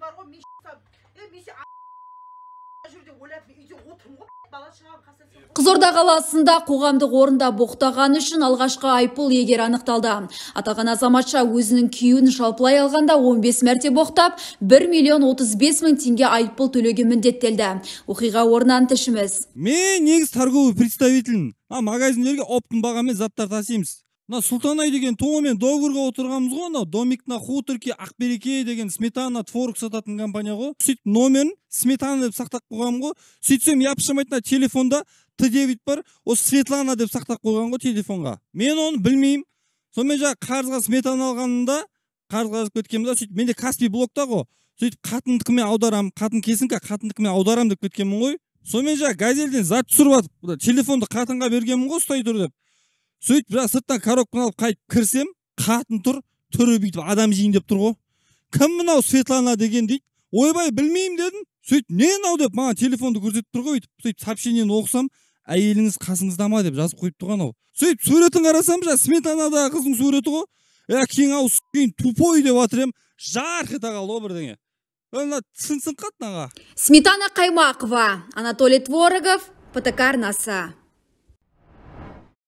Бар ғой, мен е, мен жүр деп ойлап, мен үйде отырмын ғой, бала шағам қасында сен. Қызылорда қаласында қоғамдық орында боқтағаны үшін алғашқы айыппұл иегері анықталды. Аталған азаматша өзінің күйеуін жалпылай алғанда 15 мәрте боқтап, 1 миллион 35 мың теңге айыппұл төлеуге міндеттелді. Оқиға орнынан тілшіміз. Мен негізі торговый представительмін. А магазиндерге оптом бағамен заттар тасимыз. Мына Сұлтанай деген ТОО-мен договорға отырғанбыз ғой, анау «Домик на хуторке», «Ақбереке» деген сметана, творог сататын компания ғой. Сөйтіп, номерін «Сметана» деп сақтап қойғанмын ғой. Сөйтсем, япшымайтын, мына телефонда Т9 бар, осы Светлана деп сақтап қойған ғой телефонға. Мен оны білмеймін. Сонымен, жаңағы қарызға сметана алғанымда, қарызға жазып кеткенмін да. Сөйтіп, менде Каспи блокта ғой. Сөйтіп, қатындікімен аударамын, қатын келсін, қатындікімен аударамын деп кеткенмін ғой. Сонымен, жаңағы «Газельден» зат түсіріп жатып, телефонды қатынға бергенмін ғой, ұстай тұр деп. Сөйтіп, жаңағы сырттан коробканы алып қайтып кірсем, қатын тұр, түрі бүйтіп адам жейін деп тұр ғой. «Кім мынау Светлана деген?» – дейді. «Ойбай, білмеймін», – дедім. Сөйтіп, «Не мынау?» – деп маған телефонды көрсетіп тұр ғой бүйтіп. Сөйтіп, сообщениені оқысам, «Әйеліңіз қасыңызда ма?» деп жазып қойыпты ғой анау. Сөйтіп, суретін қарасам, жаңағы сметанадағы қыздың суреті ғой. «Е, кең ауыз тупой», – деп жатыр едім, жарқ ете қалды ғой бірдеңе. Мына тісін сынып қалды мынаға. Сметана Қаймақова, Анатолий Творогов, ПТК арнасы.